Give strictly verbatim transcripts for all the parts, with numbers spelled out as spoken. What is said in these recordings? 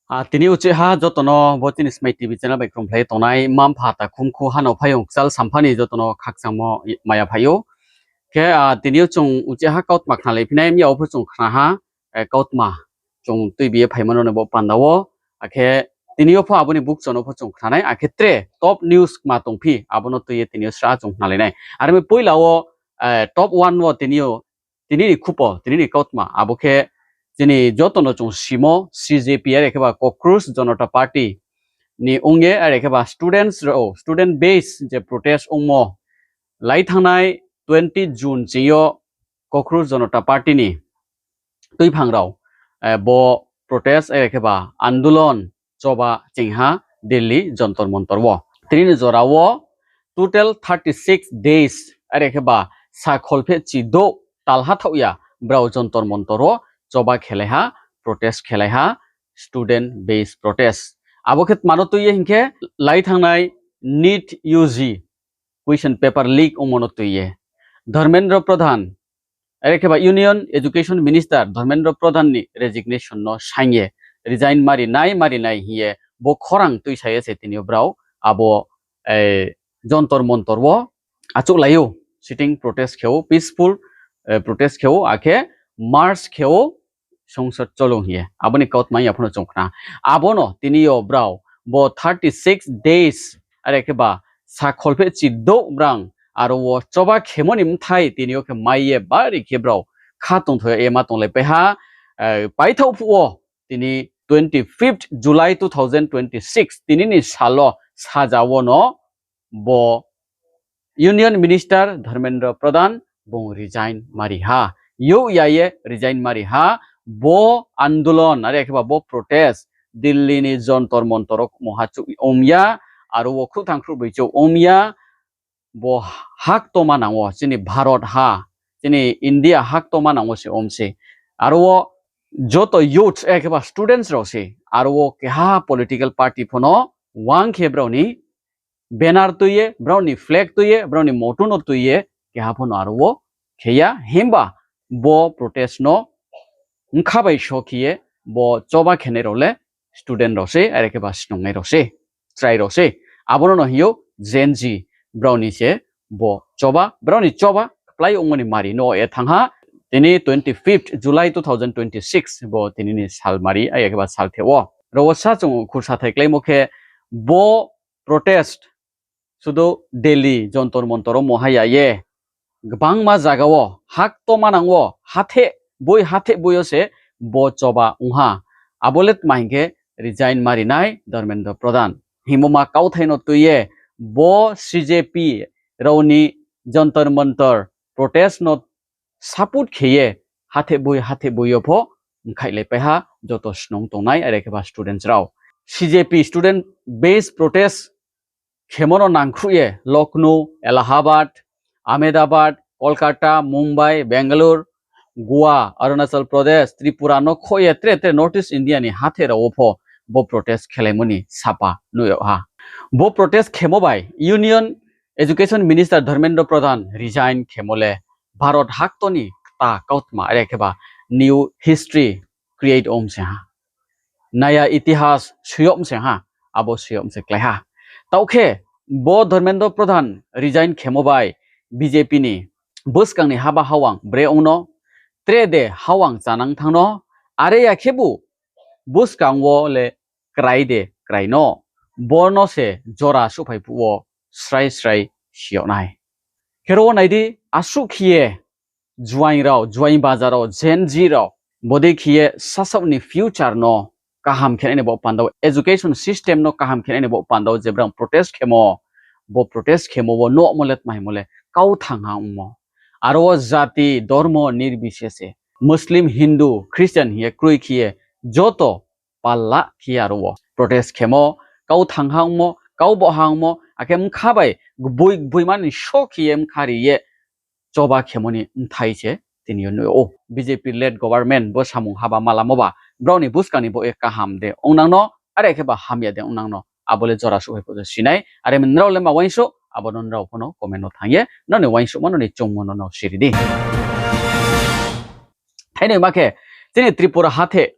A, tini uchih ha joto no bo chini Smai T V channel bai khrumkhlai tongnai mma-mpha, takhumkhu, hanao phaiyong, kchal sampha ni joto no khakchangmo maya phai ou. Khe, a, tini yo chung uchih ha kautma khnalai phinai, mya wo pho chung khna ha, e, kautma chung tuibi ye phaimo no bo panda wo. Akhe tini yo pho abo ni bukcho no pho chung khna nai, akhe tre top news kma tongphi, abo no tui ye tini yo sra chung khnalai nai. Are mi poila wo, e, top one wo tini yo tini ni khupo, tini ni kautma, abo khe chini joto no chung simo C J P, are khe ba Cockroach Janata Party ni ong ye, are khe ba students rao, student base je protest ongmo, lai thanngnai twenty June ching yo Cockroach Janata Party ni tuiphang rao, e, bo protest, are khe ba andolon choba ching ha Delhi Jantar Mantar wo. Tini ni jora wo total thirty six days, are khe ba sa kholphehchi douh tal hathaoh ya, brao Jantar Mantar wo choba khelai ha, protest khelai ha, student base protest. Abo khe tma no tui ye hing khe, lai thanngnai NEET U G question paper leak ongmo no tui ye Dharmendra Pradhan, are khe ba Union Education Minister Dharmendra Pradhan ni resignation no saing ye, resign mari nai, mari nai hing ye bo khorang tuisa ye se tini yo brao abo, e, Jantar Mantar wo achouhlai ou, sitting protest khe ou, peaceful, e, protest khe ou, akhe march khe ou, Songsad Cholung hing ye. Abo ni kautma ya pho no chung khna. Abo no tini yo brao bo thirty six days, are khe ba sa kholphehchi douh brang aro wo choba khemo ni bthai tini yo khe mai ye bari khe brao kha tongthoi ye ma tonglaipai ha, e, paithaoh phuh wo tini twenty fifth July two thousand twenty six, tini ni sal wo saja wo no bo Union Minister Dharmendra Pradhan bung resign mari ha. Youh ya ye resign mari ha. Bo andolon, are khe ba bo protest Delhi ni Jantar Mantar wo moha chouh om ya, aro wo khruhtham khruhbroi chouh om ya, bo haktoma nang wo, chini Bharat ha, chini India haktoma nang wo se om se. Aro wo joto youth, are khe ba students rao se, aro wo keha political party pho no wang khe brao ni banner tui ye, brao ni flag tui ye, brao ni motto no tui ye, keha pho no aro wo khe ya, himba bo protest no bkha bai so khe ye, bo choba khenai rao le student rao se, are khe ba snungnai rao se, chrai rao se. Abo no no hing ou Gen Z, brao ni se bo choba, brao ni choba kplái ongmo ni mari no ye thanng ha. Tini twenty fifth July two thousand twenty six bo tini ni salmari, are khe ba saltheh wo. Ro wo sa chung khursa thai kláimo khe bo protest sudu Delhi Jantar Mantar wo moha ya ye, gbangma zaga wo haktoma nang wo hatheh boi hatheh boi yo se bo choba ong ha. Abo le tma hing khe resign mari nai Dharmendra Pradhan hingmo ma kauthai no tui ye bo C J P rao ni Jantar Mantar protest no support khe ye hatheh boi hatheh boi yo pho mkhaihlaipai ha joto snung tongnai, are khe ba students rao. C J P student base protest khemo no nangkhruh ye Lucknow, Allahabad, Ahmedabad, Kolkata, Mumbai, Bangalore, Goa, Arunachal Pradesh, Tripura no khoh ye tre tre North East India ni hatheh rao wo pho bo protest khelaimo ni sapa nuh yag ha. Bo protest khemo bai Union Education Minister Dharmendra Pradhan resign khemo le Bharat hakto ni kta kautma, are khe ba new history create ong se ha. Naya itihas soi yag se ha, abo soi yag se klái ha. Taoh khe bo Dharmendra Pradhan resign khemo bai B J P ni buskang ni haba hawang bre ong no, tre de hawang chanang thanng no, are ya khebu buskang wo le krai de krai no, bo no se jora suhphai phuh wo srai srai si yag nai. Khe ro wo nai di, asuh khe ye juaing rao, juaing baja rao, Gen Z rao, bodei khe ye sasaoh ni future no kaham khe nai ni baoh panda wo, education system no kaham khe nai ni baoh panda wo je brang protest khemo, bo protest khemo wo nuhmo le tma hingmo le kau thangha ongmo. Aro wo jati, dormo nirbisese, Muslim, Hindu, Christian hing ye kroi khe ye joto palla khe ye aro wo protest khemo, kau thangha ongmo, kau bohha ongmo, akhe bkha bai gboi gboima ni so khe ye bkha ri ye choba khemo ni bthai se tini yo nuh ou. B J P led government bo samung haba malamo ba, brao ni buskang ni bo ye kaham de ong nang no, are khe ba hamya de ong nang no, abo le jora suhphai phuh se si nai. Are mi nrao le ma uaingsouh, abo no nrao pho no comment no thanng ye nrao ni uaingsouhmo, nrao ni choungmo no no siri di. Thainoi ma khe, chini Tripura hatheh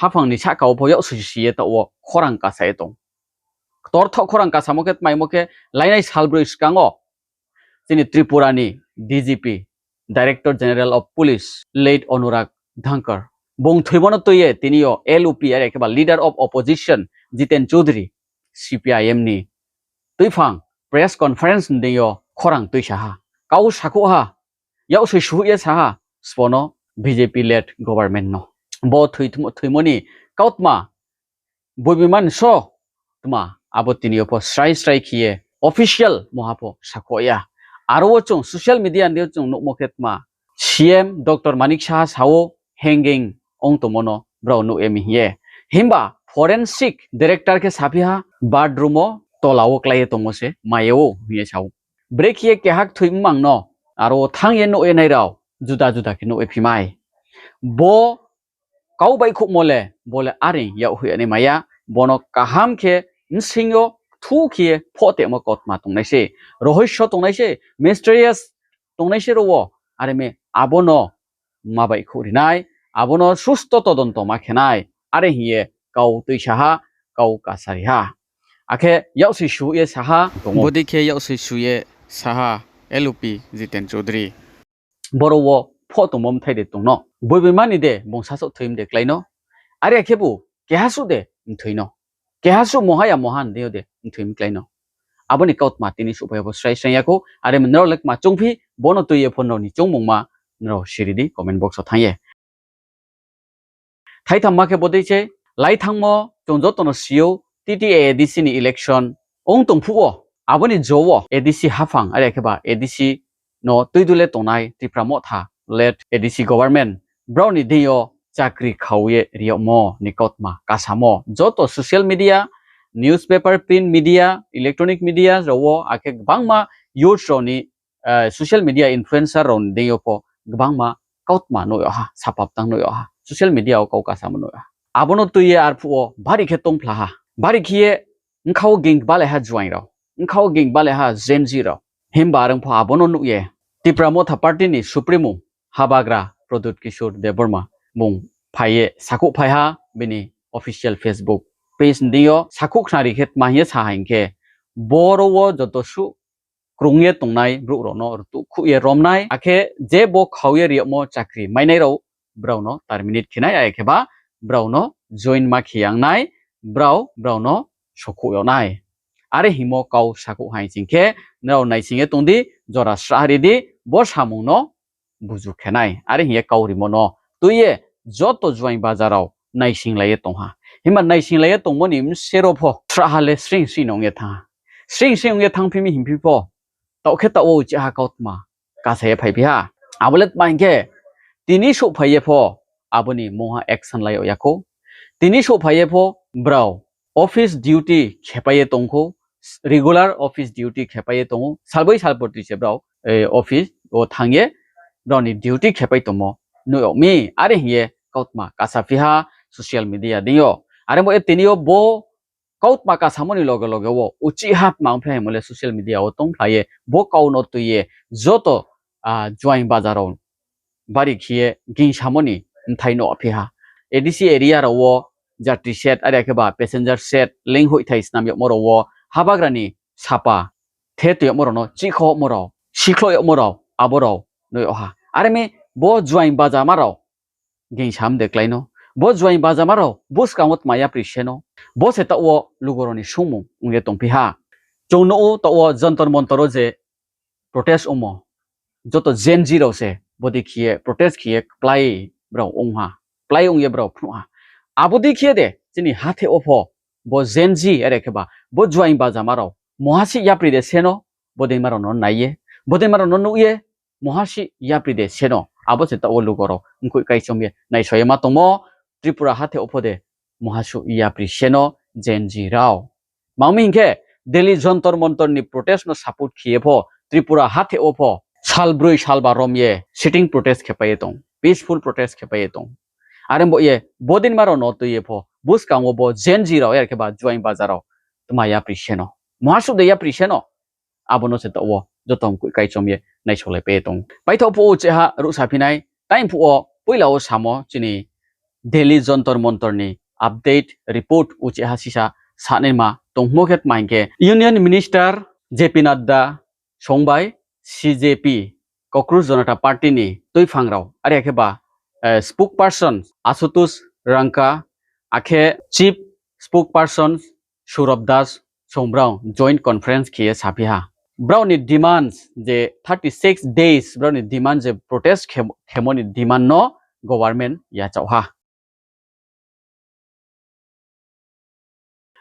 haphang ni sahka wo pho yaksoi si ye taoh wo khorang kasa ye tong. Ktor thoh khorang kasamo khe tmaimo khe lainai salbroi skang wo chini Tripura ni D G P, Director General of Police, late Anurag Dhankar, bung thoimo no tui ye tini yo L O P are khe ba Leader of Opposition Jiten Chaudhary, C P I M ni tuiphang press conference ni deing yo khorang tuisa ha, kau sakhouh ha, yaksoi suhoih ye sa ha, sbo no B J P led government no. Bo thoimo ni kautma boibi man so tma, abo tini yo pho srai srai khe ye official mungha pho sakhouh ya. Aro wo chung social media ni yo chung nuhmo khe tma, C M Doctor Manik Saha sa ou, hanging ong tongmo no brao nuh ye mi hing ye. Himba forensic director khe saphi ha, bathroom wo tola wo klái ye tongmo se mai ye ou hing ye sa ou. Brekhe ye keha kthoi mmang no aro wo thanng ye nuh ye nai rao juda juda khe nuh ye phi mai. Bo kau baihkhouhmo le bo le are yag hoih ya nai mai ya, bo no kaham khe bsing yo kthu khe ye phoh tongmo kautma tongnai se, rohoiso tongnai se, mysterious tongnai se ro wo. Are mi abo no ma baihkhouh ri nai, abo no susto todonto ma khe nai, are hing ye kau tuisa ha, kau kasari ha. Akhe yaksoi su ye sa ha, bodei khe yaksoi su ye sa ha, L O P Jiten Chaudhary. Boro wo phoh tongmo bthai de tong no, boibi mani de bung sasaoh thoi mi de klái no, are khebu keha suh de mthoi no, keha suh mungha ya mungha ni deing yo de mthoi mi klái no. Abo ni kautma tini suhphai ya pho srai srai ya khou, are mi nrao le kma choungphi, bo no tui ye pho nrao ni choungmungma nrao siri di comment box wo thanng ye. Thaithamma khe bodei se, lai thanngmo chung joto no si ou, T T A A D C ni election ong tong phuh wo, abo ni jo wo A D C haphang are khe ba A D C no tuidu le tongnai Tipra Motha led A D C government, brao ni deing yo chakri khau ye ri yagmo ni kautma kasamo joto social media, newspaper, print media, electronic media rao wo, akhe gbangma youth rao ni social media influencer rao ni deing yo pho gbangma kautma nuh yag ha, sapaptang nuh yag ha, social media wo kau kasamo nuh yag ha. Abo no tui ye arphuh wo bari khe tongphla ha, bari khe ye bkha wo ging balai ha juaing rao, bkha wo ging balai ha Gen Z rao. Himba are ong pho abo no nuh ye Tipra Motha party ni supremo habagra Pradyot Kishore Debbarma bung phai ye sakhouhphai ha bini official Facebook page ni deing yo. Sakhouh khnari khe tma hing ye sa ha hing khe, boro wo joto suh krung ye tongnai brouh rao no rtuhkhouh ye romnai, akhe je bo khau ye ri yagmo chakri mainai rao, brao no terminate khe nai, are khe ba brao no join ma khe yang nai, brao brao no sokhouh yag nai. Are hingmo kau sakhouh hai sing khe, nrao naising ye tong di, jora srahri di, bo samung no buzu khe nai. Are hing ye kau rimo no tui ye joto juaing baja rao naisinglai ye tong ha. Himba naisinglai ye tongmo ni bsero pho srahha le sring sring no ong ye thanng ha. Sring sring ong ye thanngphi mi hingphi pho, taoh khe taoh wo uchih ha kautma kasa ye phaiphi ha. Abo le tma hing khe, tini souhphai ye pho abo ni mungha action lai yag ya khou. Tini souhphai ye pho brao office duty khepai ye tong khou, regular office duty khepai ye tong ou, salboi salporti se brao office wo thanng ye brao ni duty khepai tongmo nuh yag mi, are hing ye kautma kasaphi ha social media deing yo. Are bo ye tini yo bo kautma kasamo ni loge loge wo uchih ha tma ongphi haimo le social media wo tongphla ye bo kau no tui ye joto juaing baja rao bari khe ye gingsamo ni bthai nuhphi ha. A D C area rao wo jatri set, are khe ba passenger set, leing hoihthai snam yagmo rao wo habagra ni sapa the tui yagmo rao no chihkhohmo rao, sikhloh yagmo rao, abo rao nuh yag ha. Are mi bo juaing bajama rao gingsam de klái no. Bo juaing bajama rao buskang wo tma yapri se no. Bo se taoh wo lugo rao ni sungmung ong ye tongphi ha. Chung nuh ou taoh wo Jantar Mantar wo je protest ongmo, joto Gen Z rao se bodei khe ye protest khe ye kplái brao ong ha, kplái ong ye brao phnuh ha. Abo dei khe de chini hatheh wo pho bo Gen Z are khe ba bo juaing bajama rao mungha si yapri de se no, bodeima rao no nai ye, bodeima rao no nuh ye, mungha si yapri de se no. Abo se taoh wo lugo rao mkoih kaichom ye naisao ye ma tongmo, Tripura hatheh wo pho de mungha suh yapri se no Gen Z rao. Tma ong mi hing khe, Delhi Jantar Mantar ni protest no support khe ye pho Tripura hatheh wo pho salbroi salba rom ye sitting protest khepai ye tong, peaceful protest khepai ye tong. Are bo ye bodeima rao no tui ye pho buskang wo bo Gen Z rao are khe ba juaing baja rao tma yapri se no, mungha suh de yapri se no. Abo no se taoh wo joto mkoih kaichom ye naisaolaipai ye tong. Paithaoh phuh wo uchih ha ruhsaphi nai, time phuh wo poila wo samo chini Delhi Jantar Mantar ni update report uchih ha sisa sanaima tongmo khe tma hing khe Union Minister J P Nadda song bai C J P, Cockroach Janata Party ni tuiphang rao, are khe ba, eh, spokesperson Ashutosh Rangka, akhe chief spokesperson Saurabh Das song brao joint conference khe ye saphi ha. Brao ni demands je thirty six days, brao ni demand je protest khe-, khemo ni demand no government yachaoh ha.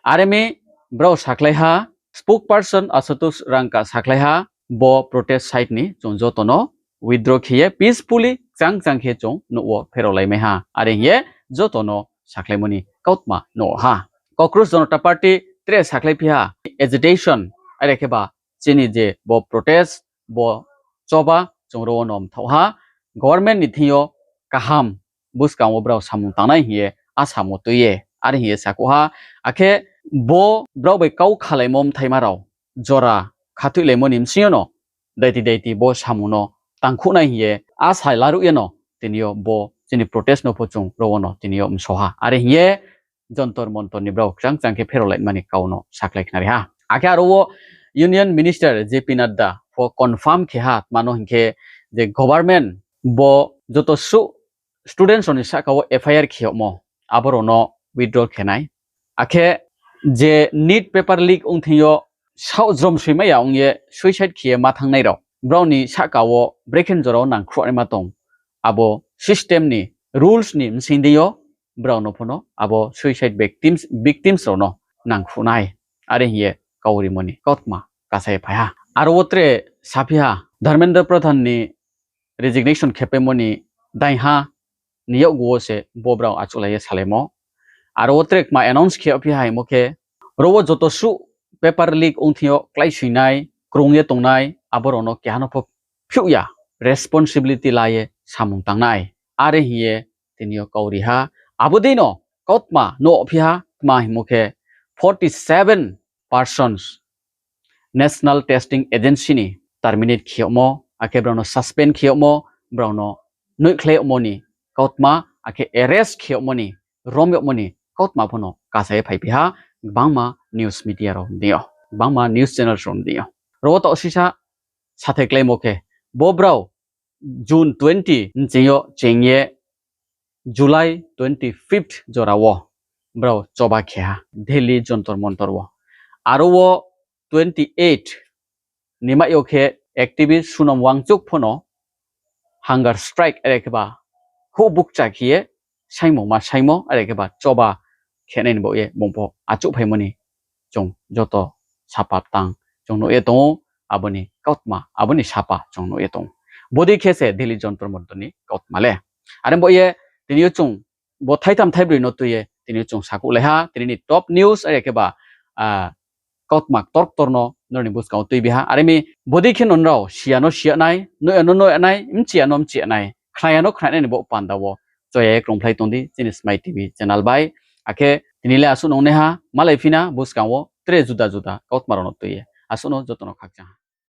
Are mi brao sakhlai ha, spokesperson Ashutosh Rangka sakhlai ha, bo protest site ni chung joto no withdraw khe ye peacefully kchang kchang khe chung nouh wo pherao lai mai ha. Are hing ye joto no sakhlaimo ni kautma nuh ha. Cockroach Janata Party tre sakhlai phi ha, agitation, are khe ba chini je bo protest, bo choba chung ro wo no mthaoh ha, government ni thing yo kaham buskang wo brao samung tangnai hing ye a samung tui ye, are hing ye sakhouh ha. Akhe bo brao bai kau khalaimo mthaima rao jora khathoihlaimo ni bsing yo no daiti daiti bo samung no tangkhuhnai hing ye a sa laruh ye no tini yo bo chini protest no pho chung ro wo no tini yo mso ha. Are hing ye Jantar Mantar ni brao kchang kchang khe pherao laima ni kau no sakhlai khnari ha. Akhe aro wo Union Minister J P Nadda pho confirm khe ha, tma no hing khe je government bo joto suh students rao ni sahka wo F I R khe yagmo, abo rao no withdraw khe nai. Akhe je NEET paper leak ong thing yo saoh jromsoimai ya ong ye suicide khe ye ma thanngnai rao, brao ni sahka wo brekhe jora wo nangkhruh naima tong, abo system ni rules ni bsing deing yo brao no pho no abo suicide victims, victims rao no nangkhruh nai, are hing ye kau rimo ni kautma kasa ye phai ha. Aro wo tre saphi ha, Dharmendra Pradhan ni resignation khepaimo ni daingha ni yakgu wo se bo brao achouhlai ye salaimo. Aro wo tre kma announce khe yagphi ha hingmo khe, ro wo joto suh paper leak ong thing yo kláisoingnai, krung ye tongnai, abo rao no keha no pho phiouh ya, responsibility la ye samung tangnai, are hing ye tini yo kau ri ha. Abo dei no kautma nuh yagphi ha, tma hingmo khe forty seven persons National Testing Agency ni terminate khe yagmo, akhe brao no suspend khe yagmo, brao no noihkhlai yagmo ni kautma, akhe arrest khe yagmo ni, rom yagmo ni kautma pho no kasa ye phaiphi ha, gbangma news media rao deing yo, gbangma news channels rao deing yo. Ro wo taoh sisa sathai kláimo khe, bo brao June twenty nching yo cheng ye July twenty fifth jora wo brao choba khe ha Delhi Jantar Mantar wo. Aro wo twenty eight ni mai yo khe activist Sonam Wangchuk pho no hunger strike are khe ba houhbukcha khe ye saingmo ma saingmo are khe ba choba khenai ni baoh ye bung pho achouhphaimo ni chung joto sapa tang chung nuh ye tong ou, abo ni kautma, abo ni sapa chung nuh ye tong ou. Bodei khe se Delhi Jantar Mantar ni kautma le. Are baoh ye tini yo chung bo thaitham thaibroi no tui ye tini yo chung sakhouhlai ha, tini ni top news are khe ba, ah, kautma ktor ktor no nrao ni buskang wo tuibi ha. Are mi bodei khe no nrao si ya no si ya nai, nuh ya no nuh ya nai, mchi ya no mchi ya nai, khna ya no khna nai ni bo panda wo choya ye krungphlai tong di chini Smai T V channel bai. Akhe tini le asuh no ong nai ha, malai phi na buskang wo tre juda juda kautma rao no tui ye. Asuh no joto no khakchang ha.